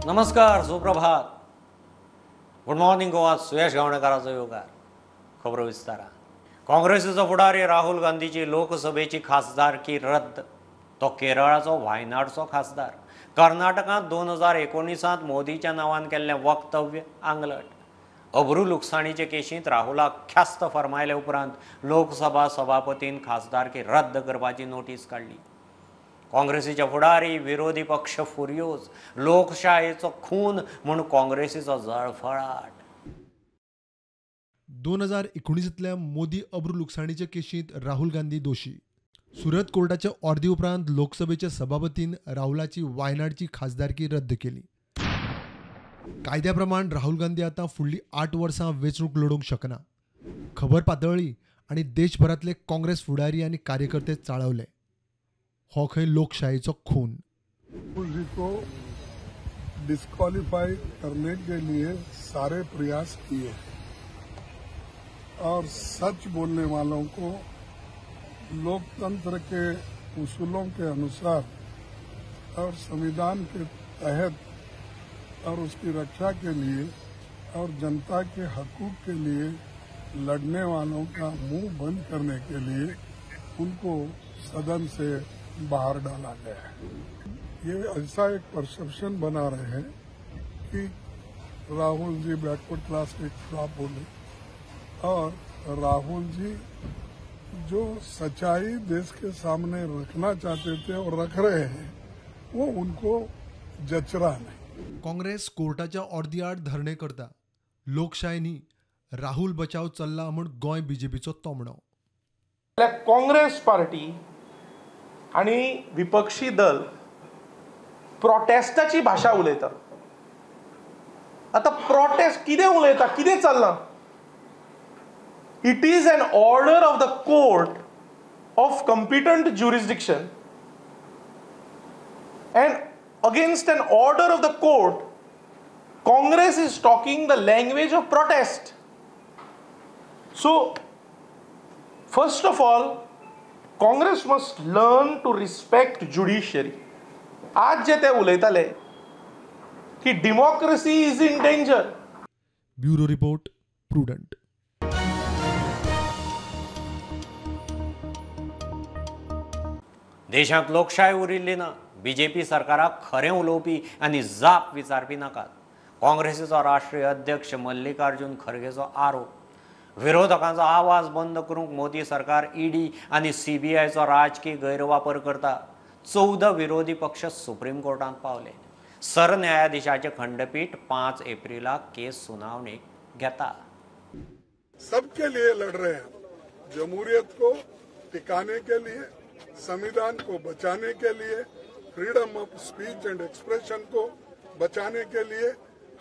नमस्कार, सुप्रभात, good morning Goa. सुयश गावणेकाराचो येवकार. खबरो विस्तारान. काँग्रेसीचो फुडारी राहुल गांधीची लोकसभेची खासदारकी रद्द. तो केरळाचो वायनाडचो खासदार. कर्नाटकांत 2019 मोदीच्या नांवान केल्लें वक्तव्य आंगलट. अब्रू लुकसाणीचे केशींत राहुलाक ख्यास्त फर्मायले उपरांत लोकसभा सभापतीन खासदारकी रद्द करपाची नोटीस काडली. काँग्रेसीचे फुडारी, विरोधी पक्ष फुर्योज, लोकशायेचो खून म्हूण काँग्रेसीचो जळफळाट. 2019 मोदी अब्रू लुकसाणीचे केशींत राहुल गांधी दोशी. सुरत कोर्टाच्या ऑर्दी उपरांत लोकसभेच्या सभापतीन राहुलाची वायनाडची खासदारकी रद्द केली. कायद्या प्रमाण राहुल गांधी आतां फुडली 8 वर्सां वेंचणूक लडोवंक शकना. खबर पातळ्ळी आनी देशभरांतले काँग्रेस फुडारी आनी कार्यकर्ते चाळवले. हो खंय लोकशाहीचो खून. राहुल जी को डिस्क्वालीफाई करने के लिए सारे प्रयास किए और सच बोलने वालों को लोकतंत्र के उसूलों के अनुसार और संविधान के तहत और उसकी रक्षा के लिए और जनता के हकूक के लिए लड़ने वालों का मुंह बंद करने के लिए उनको सदन से बाहर डाला गया है. ये ऐसा एक परसेप्शन बना रहे हैं कि Rahul ji backward class K खिलाफ बोले और राहुल जी जो सच्चाई देश के सामने रखना चाहते थे और रख रहे हैं वो उनको जच रहा नहीं. काँग्रेस कोर्टाच्या ऑर्दी आड धरणे करता. लोकशाय न्ही, राहुल बचाव चल्ला म्हूण गोंय बीजेपीचो तोमणो. काँग्रेस पार्टी आनी विपक्षी दल प्रोटेस्टाची भाशा उलयता. आतां प्रोटेस्ट कितें उलयता, कितें चल्लां? It is an order of the court of competent jurisdiction and against an order of the court Congress is talking the language of protest. So first of all Congress must learn to respect judiciary. आज जे ते उलयताले की democracy is in danger. Bureau report, Prudent. देशांत लोकशाय उरिल्ली ना. BJP सरकाराक खरें उलोवपी आनी जाप विचारपी नाकात. काँग्रेसीचो राष्ट्रीय अध्यक्ष मल्लिकार्जुन खरगेचो आरोप. विरोधकांचो आवाज बंद करूंक मोदी सरकार ईडी आनी सीबीआयचो राजकीय गैरवापर करता. 14 विरोधी पक्ष सुप्रीम कोर्टांत पावले. सरन्यायाधीशाचें खंडपीठ 5 एप्रिलाक केस सुनावणेक घेता. सबके लिए लड़ रहे हैं, जमहूरियत को टिकाने के लिए, संविधान को बचाने के लिए, freedom of speech and expression को बचाने के लिए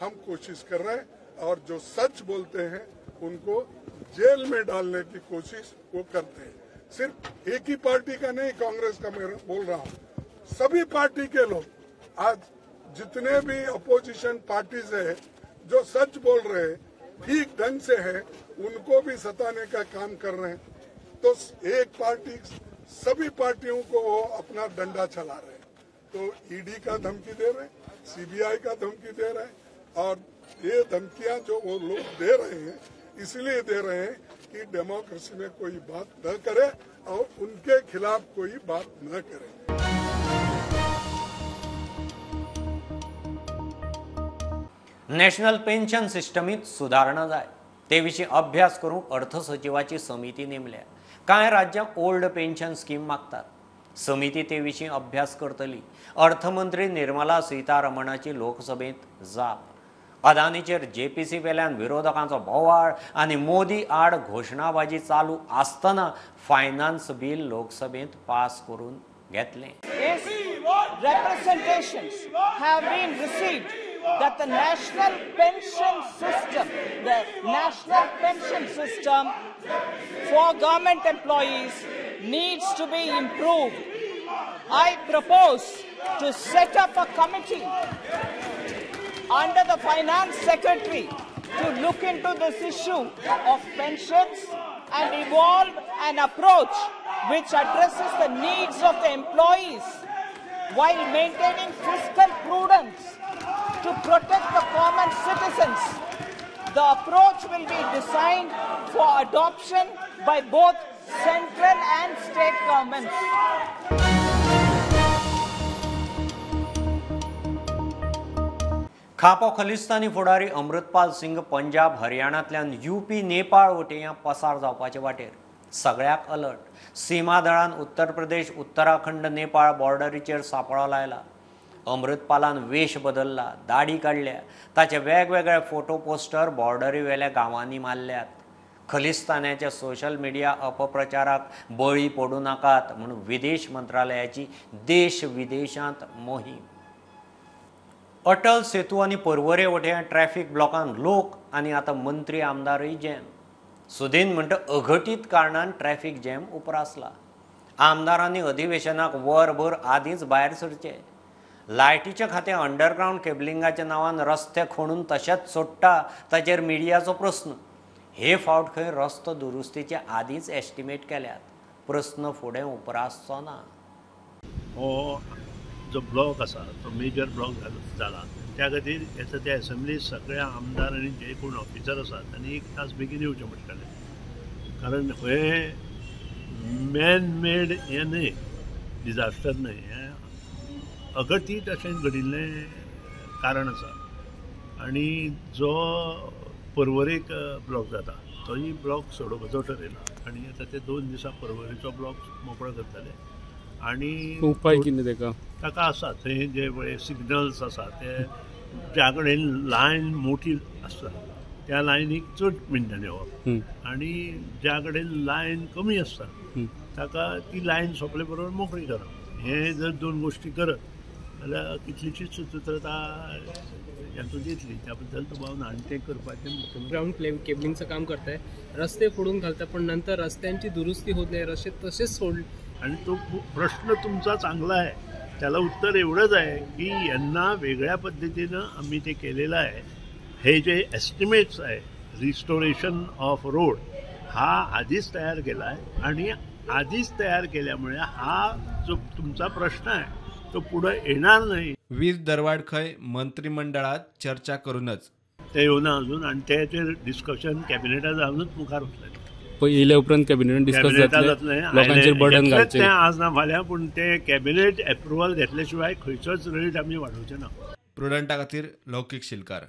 हम कोशिश कर रहे हैं और जो सच बोलते हैं उनको जेल में डालने की कोशिश वो करते हैं. सिर्फ एक ही पार्टी का नहीं, कांग्रेस का मैं बोल रहा हूँ, सभी पार्टी के लोग आज जितने भी अपोजिशन पार्टीज है जो सच बोल रहे हैं, ठीक ढंग से है, उनको भी सताने का काम कर रहे हैं. तो एक पार्टी, सभी पार्टियों को वो अपना डंडा चला रहे हैं. तो ईडी का धमकी दे रहे हैं, सीबीआई का धमकी दे रहे हैं और ये धमकियां जो वो लोग दे रहे हैं इसलिए दे रहे हैं कि डेमोक्रेसी में कोई बात न करे और उनके खिलाफ कोई बात न करे. नॅशनल पेन्शन सिस्टमीत सुदारणा जाय ते विशीं अभ्यास करूंक अर्थ सचिवाची समिती नेमल्या. कांय राज्यां ओल्ड पेन्शन स्कीम मागतात. समिती ते विशीं अभ्यास करतली. अर्थमंत्री निर्मला सीतारमणाची लोकसभेंत जाप. अदानीचेर जेपीसी वेल्यान विरोधकांचो बोवाळ आनी मोदी आड घोशणाबाजी चालू आसतना फायनान्स बील लोकसभेंत पास करून घेतलें. Representations have been received that the national pension system, the national pension system for government employees needs to be improved. I propose to set up a committee under the finance secretary to look into this issue of pensions and evolve an approach which addresses the needs of the employees while maintaining fiscal prudence to to protect the common citizens. The approach will be designed for adoption by both central and state governments. खापो Khalistani फुडारी Amritpal Singh Punjab हरियाणांतल्यान UP Nepal वटेन पसार जावपाचे वाटेर. सगळ्याक alert. सीमा दळान उत्तर प्रदेश उत्तराखंड नेपाळ बॉर्डरीचेर सापळो लायला. अमृतपालान वेश बदलला, दाडी काडल्या, ताचे वेगवेगळे फोटो पोस्टर बॉर्डरी वेल्या गांवांनी मारल्यात. खलिस्तानाच्या सोशल मिडिया अपप्रचाराक बळी पडूं नाकात म्हूण विदेश मंत्रालयाची देश विदेशांत मोहीम. अटल सेतू आनी पर्वरे वटेन ट्रॅफिक ब्लॉकान लोक आनी आतां मंत्री आमदारूय जॅम. सुदीन म्हणटा अघटीत कारणान ट्रॅफिक जॅम उप्रासला. आमदारांनी अधिवेशनाक वरभर आदींच भायर सरचें. लायटीचें खातें अंडरग्रावंड केबलिंगाच्या नांवान रस्ते खणून तशेंच सोडटा ताचेर मिडियाचो प्रस्न. हे फावट खंय रस्तो दुरुस्तीचे आदींच एस्टिमेट केल्यात. प्रस्न फुडें उप्रासचो ना. हो जो ब्लॉक आसा तो मेजर ब्लॉक जाला, त्या खातीर येता त्या एसेंब्ली सगळ्या आमदार आनी जे कोण ऑफिसर आसा तांणी एक तास बेगीन येवचें पडटलें, कारण हे मॅन मेड हें न्हय, डिजास्टर न्हय, हें अघटीत अशें घडिल्लें कारण आसा. आनी जो पर्वरेक ब्लॉक जाता तोय ब्लॉक सोडोवपाचो ठरयला आनी आतां ते 2 दिसां पर्वरेचो ब्लॉक मोकळो करतले. आनी उपाय कितें ताका ताका आसा थंय जे पळय सिग्नल्स आसा ते ज्या कडेन लायन मोठी आसता त्या लायनीक चड मिनटां येवप आनी ज्या कडेन लायन कमी आसता ताका ती लायन सोंपले बरोबर मोकळी करप. हे जर 2 गोश्टी करत जाल्यार कितलीशीच सुसूत्रता हातूंत येतली. त्या बद्दल दुबाव ना आनी तें करपाचें मुख्यमंत्री ग्राउंड केबलिंगचं काम करताय, रस्ते फोडून घालतात पण नंतर रस्त्यांची दुरुस्ती होत नाही, रस्ते तसेच सोड. आणि तो प्रश्न तुमचा चांगला आहे, त्याला उत्तर एवढंच आहे की यांना वेगळ्या पद्धतीनं आम्ही ते केलेलं आहे. हे जे एस्टिमेट्स आहे रिस्टोरेशन ऑफ रोड हा आधीच तयार केला आहे आणि आधीच तयार केल्यामुळे हा जो तुमचा प्रश्न आहे तो पुढे येणार नाही. वीज दरवाढ खंय मंत्रिमंडळात चर्चा करूनच ते येवना अजून आणि त्याचेर डिस्कशन कॅबिनेटात जावनूच मुखार वतलें. येयल्या उपरांत कॅबिनेट डिस्कस जातलें, लोकांचेर बर्डन घालचें तें आज ना फाल्यां, पूण ते कॅबिनेट एप्रुवल घेतले शिवाय खंयचोच रेट आमी वाडोवचे ना. प्रुडंटा खातीर लौकीक शिलकार.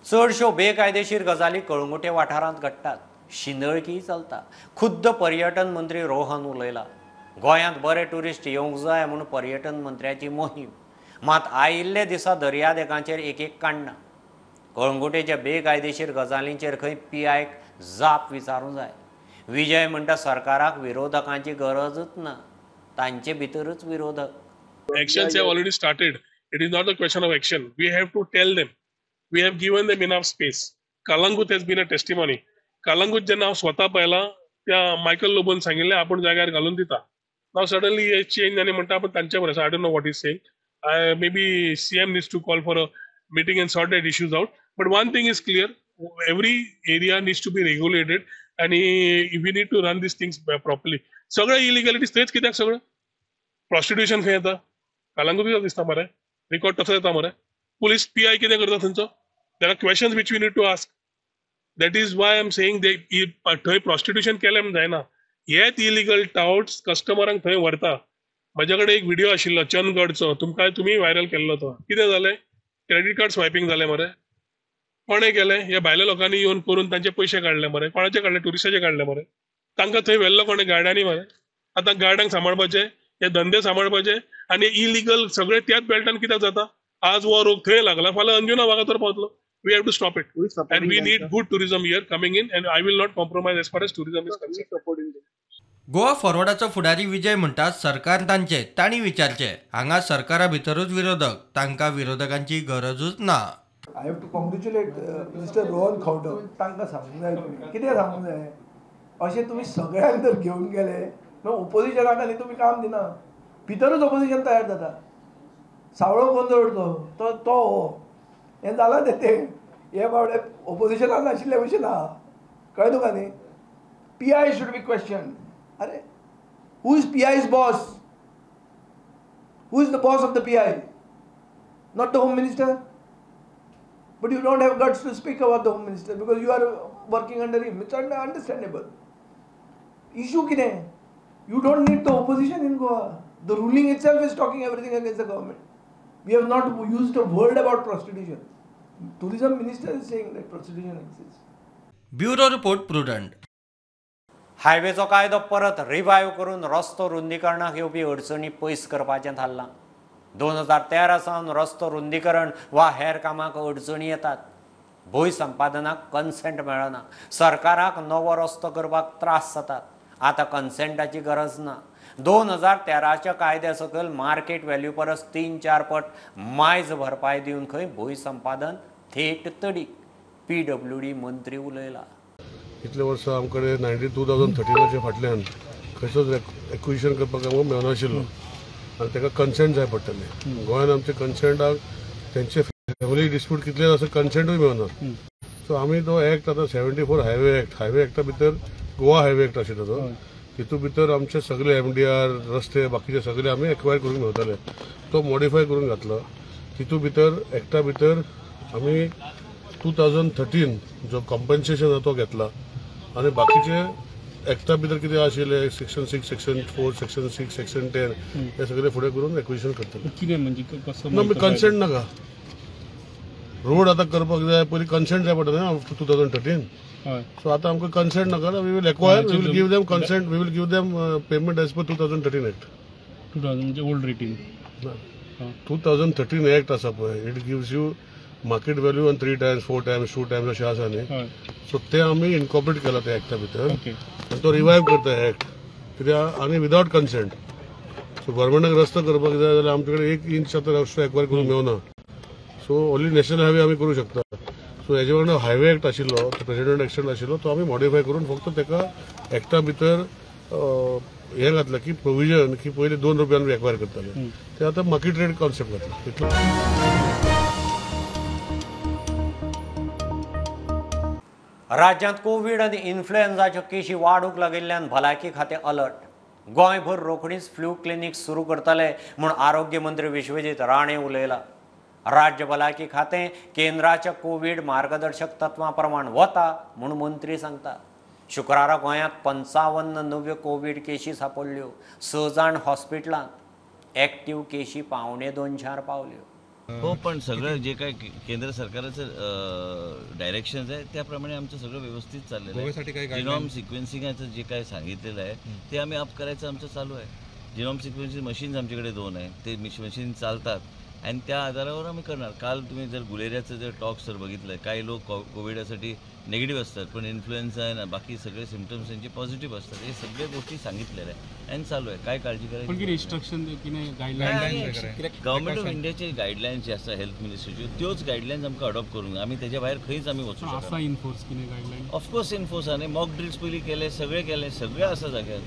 चडश्यो बेकायदेशीर गजाली कळंगुटे वाठारांत घडटात, शिंदळकीय चलता. खुद्द पर्यटन मंत्री रोहन उलयला. गोंयांत बरे ट्युरिस्ट येवंक जाय म्हूण पर्यटन मंत्र्याची मोहीम, मात आयिल्ले दिसा दर्यादेगांचेर एक एक काडना. कळंगुटेच्या बेकायदेशीर गजालींचेर खंय पीआयक जाप विचारूंक जाय. विजय म्हणटा सरकाराक विरोधकांची गरजच ना, तांचे भितरूच विरोधक. Actions have already started. It is not a question of action. We have to tell them. We have given them enough space. Calangute has been a testimony. Calangute जेन्ना हांव स्वता पळयलां त्या मायकल लोबोन सांगिल्लें आपूण जाग्यार घालून दिता. नाव सडनली हे चेंज आनी म्हणटा आपूण तांचे बरें. I don't know what is saying. I maybe CM needs to call for a meeting and sort that issues out. But one thing is clear, every area needs to be regulated आनी we need to run these things properly. सगळे इलिगॅलिटीज थंयच कित्याक सगळें prostitution खंय येता? कलंगूट दिसता मरे, record तसो येता मरे. पुलीस पी I कितें करता थंयचो? There are questions which we need to ask. That is why I am saying थंय प्रॉस्टिट्युशन केलें म्हूण जायना. हेच इलिगल टावट्स कस्टमरांक थंय व्हरता. म्हज्या कडेन एक व्हिडिओ आशिल्लो चंदगडचो, तुमकां तुमी व्हायरल केल्लो तो. कितें जालें? क्रेडीट कार्ड स्वायपींग जालें मरे. कोणें केलें? ह्या भायल्या लोकांनी येवन करून तांचे पयशे काडले मरे. कोणाचे काडले? ट्युरिस्टाचे काडले मरे. तांकां थंय व्हेल्लो कोणें? गार्डांनी मरे. आतां गार्डांक सांबाळपाचे, हे धंदे सांबाळपाचे आनी इलिगल सगळे त्याच बेल्टान कित्याक जाता? आज हो रोग थंय लागला, फाल्यां अंजुना वागातोर पावतलो. We have to stop it and we need good tourism here coming in and I will not compromise as far as tourism is concerned. Goa फॉरवर्डाचो फुडारी विजय म्हणटा सरकार तांचे, तांणी विचारचे. हांगा सरकारा भितरूच विरोधक, तांकां विरोधकांची गरजूच ना. I have to congratulate mister Rohan Khaunte. तांकां सांगूंक जाय, तुमी कितें सांगूंक जाय, अशें तुमी सगळ्यांक जर घेवन गेले न्हू ओपोजिशनाक न्ही तुमी काम दिना, भितरूच ओपोजिशन तयार जाता. सावळो गोंदळ तो तो हो हें जालां तें हे बावडे ओपोजिशनान नाशिल्ले भशेन आहा, कळ्ळें तुका न्ही? P I should be question. अरे who is P I's boss? Who is the boss of the P I? Not the home minister? But you don't have guts to speak about the home minister because you are working under him. It's understandable. Issue कितें? You don't need the opposition in Goa. The ruling itself is talking everything against the government. We have not used a word about prostitution. Tourism minister is saying that prostitution exists. Bureau report, Prudent. हायवेचो कायदो परत revive करून रस्तो रुंदीकरणाक येवपी अडचणी पयस करपाचें थारलां. 2013 सावन रस्तो रुंदीकरण वा हेर कामाक अडचणी येतात. भूंय संपादनाक कन्सेंट मेळना. सरकाराक नवो रस्तो करपाक त्रास जातात. आतां कन्सेंटाची गरज ना. 2013च्या कायद्या सकयल मार्केट व्हॅल्यू परस 3-4 पट मायज भरपाय दिवन खंय भूंय संपादन थेट तडीक. PWD मंत्री उलयला. इतले वर्सां आमकडे 2013 फाटल्यान खंयचोच एक्विजिशन करपाक आमकां मेळनाशिल्लो आनी ताका कन्सेंट जाय पडटलें. गोंयान आमचे कन्सेंटाक तेंचे फॅमिली डिस्प्यूट कितले आसा कन्सेंटूय मेळना. सो आमी तो एक्ट आतां 74 हायवे एक्ट, हायवे एक्टा भितर गोवा हायवे एक्ट आशिल्लो तो, तितूंत भितर आमचे सगळे MDR रस्ते बाकीचे सगळे आमी एक्वायर करूंक मेळटले, तो मॉडिफाय करून घातलो. तितूंत भितर एक्टा भितर आमी 2013 जो कॉम्पन्सेशन आसा तो घेतला आनी बाकीचे एक्टा भितर कितें आशिल्लें सेक्शन 6, सेक्शन 4, सेक्शन 6, सेक्शन 10 हे सगळे फुडें करून एक्विजिशन करतले. कितें म्हणजे कसो ना कन्सेंट नाका. रोड आतां करपाक जाय पयलीं कन्सेंट जाय पडटा न्ही 2013. सो आतां आमकां कन्सेंट नाका. We will acquire, we will give them consent, we will give them payment as per 2013 act. 2000 म्हणजे ओल्ड रेटीन 2013 एक्ट आसा पळय, it gives you market value on 3 times, 4 times, 2 times अशें आसा न्ही. सो ते आमी इनकॉर्पोरेट केला त्या एक्टा भितर आनी तो रिवायव करता एक्ट कित्याक आनी विदावट कन्सेंट. सो गव्हर्मेंटाक रस्तो करपाक जाय जाल्यार आमचे कडेन 1 इंच आतां रस्तो एक्वायर करूंक मेळना. सो ओन्ली नॅशनल हायवे आमी करूं शकता. सो हेजे वांगडा हायवे एक्ट आशिल्लो, तो प्रेसिडेंट एक्शन आशिल्लो, तो आमी मॉडिफाय करून फक्त ताका एक्टा भितर हें घातलां की प्रोविजन की पयलीं 2 रुपयान एक्वायर करताले ते आतां मार्केट रेट कॉन्सेप्ट घातला. इतलो. राज्यांत कोवीड आनी इन्फ्लुएन्झाच्यो केशी वाडूंक लागिल्ल्यान भलायकी खातें अलर्ट. गोंयभर रोखडीच फ्लू क्लिनीक सुरू करतले म्हूण आरोग्य मंत्री विश्वजीत राणे उलयला. राज्य भलायकी खातें केंद्राच्या कोवीड मार्गदर्शक तत्वां प्रमाण वता म्हूण मंत्री सांगता. शुक्रारा गोंयांत 55 नव्यो कोवीड केशी सापडल्यो. 6 जाण हॉस्पिटलांत. एक्टीव केशी 175 पावल्यो. हो, पण सगळं जे काय केंद्र सरकाराचं डायरेक्शन आहे त्याप्रमाणे आमचं सगळं व्यवस्थित चाललेलं आहे. जिनॉम सिक्वेन्सिंगाचं जे काय सांगितलेलं आहे ते आम्ही अप करायचं आमचं चालू आहे. जिनॉम सिक्वेन्सिंग मशीन्स आमच्याकडे 2 आहे, ते मशीन चालतात आणि त्या आधारावर आम्ही करणार. काल तुम्ही जर गुलेरियाचं जर टॉक सर बघितलं, काही लोक कोविडासाठी नेगेटिव्ह असतात पण इन्फ्लुएन्झा आहे ना बाकी सगळे सिम्पटम्स त्यांचे पॉझिटिव्ह असतात. हे सगळे गोष्टी सांगितलेल्या आहे आणि चालू आहे. काय काळजी करायची? गव्हर्मेंट ऑफ इंडियाचे गायडलायन्स जे आसा हेल्थ मिनिस्ट्रीच्यो त्योच गायडलायन्स आमकां अडॉप्ट करूंक आमी तेच्या भायर खंयच आमी वचूं शकना. ऑफकोर्स इन्फोर्स आसा न्ही. मॉक ड्रिल्स पयलीं केले, सगळे केले, सगळे आसा जाग्यार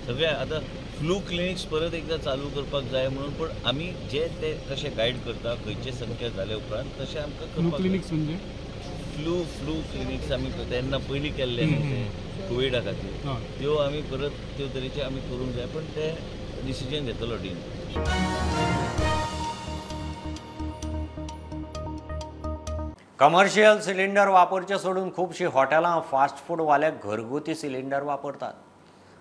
सगळे. आतां फ्लू क्लिनिक्स परत एकदा चालू करपाक जाय म्हणून, पण आमी जे ते कशे गायड करता खंयचे संख्या जाले उपरांत तशें आमकां करपाक. क्लिनिक्स म्हणजे फ्लू क्लिनिक्स आमी तेन्ना पयलीं केल्ले न्ही कोविडा खातीर, त्यो आमी परत त्यो तरेचे आमी करूंक जाय, पण ते डिसिजन घेतलो डीन. कमर्शियल सिलिंडर वापरचे सोडून खुबशीं हॉटेलां फास्ट फूडवाले घरगुती सिलिंडर वापरतात.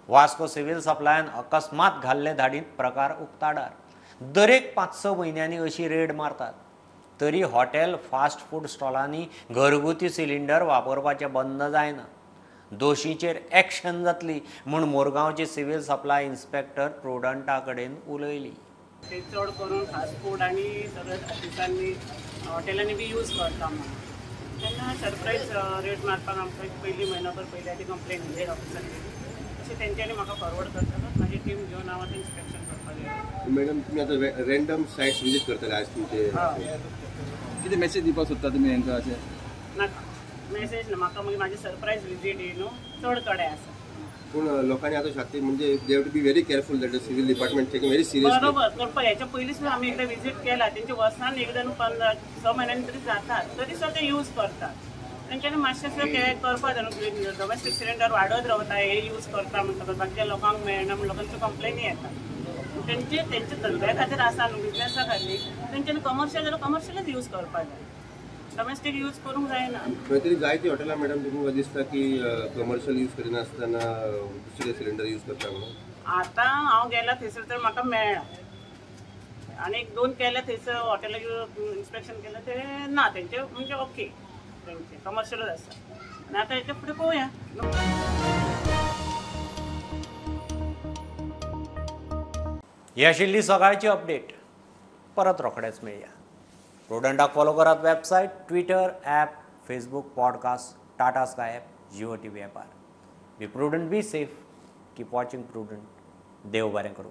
वास्को सिव्हिल सप्लायान अकस्मात घाल्ले धाडींत प्रकार उक्ताडार. दरेक 5-6 म्हयन्यांनी अशी रेड मारतात. तरी हॉटेल फास्ट फूड स्टॉलांनी घरगुती सिलिंडर वापरपाचें बंद जायना. दोशींचेर एक्शन जातली म्हूण मोरगांवची सिव्हिल सप्लाय इन्स्पेक्टर प्रुडंटा कडेन उलयली. ते चड करून फास्ट फूड आनी सगळे ऑफिसांनी हॉटेलांनी बी यूज करता म्हणून तेन्ना सरप्रायज रेट मारपाक आमकां पयलीं म्हयनोभर पयलीं आदी कंप्लेन दिली ऑफिसान गेली, अशें तेंच्यांनी म्हाका फॉरवर्ड करतकच म्हाजी टीम घेवन हांव आतां इन्स्पेक्शन करपाक गेलें. मॅडम, तुमी आतां रॅन्डम सायट्स विजीट करतले आज तुमचे, कितें मॅसेज दिवपाक सोदता तुमी हेंकां? अशें नाका मॅसेज ना म्हाका, मागीर म्हाजी सरप्रायज विजीट ही न्हू चड कडेन आसा. पूण लोकांनी आतां शाती म्हणजे they have to be very careful that the civil department taking very seriously. बरोबर करपाक ह्याच्या पयलीं सुद्दां आमी एकदां विजीट केला तेंचे वर्सान एकदां न्हू 15-6 म्हयन्यांनी तरी जातात, तरी सुद्दां ते यूज करतात. तेंच्यांनी मातशें सुद्दां केअर करपाक जाय न्हू. डोमेस्टीक सिलिंडर वाडत रावता, हे यूज करता म्हणटकच बाकीच्या लोकांक मेळना म्हण लोकांच्यो कंप्लेनी येता. तेंचे तेंच्या धंद्या खातीर आसा न्हू, बिजनेसा खातीर तेंच्यांनी कमर्शियल जाल्यार कमर्शियलच यूज करपाक जाय. डॉमेस्टीक यूज करूंक जायना. खंय तरी जायती हॉटेलां मॅडम तुमकां दिसता की कमर्शियल यूज करिनासतना दुसरे सिलिंडर यूज करता म्हणून? आतां हांव गेला थंयसर तर म्हाका मेळ्ळा आनी एक दोन केल्या थंयसर हॉटेलाक इन्स्पेक्शन केलें तें ना तेंचे म्हणजे ओके तेंचे कमर्शियलूच आसा आनी आतां हेच्या फुडें पळोवया. ही आशिल्ली सकाळची अपडेट. परत रोखडेच मेळया. प्रुडंटाक फॉलो करात website, Twitter, app, Facebook, podcast, Tata Sky app, Jio TV ॲपार. Be prudent, be safe, keep watching Prudent. देव बरें करूं.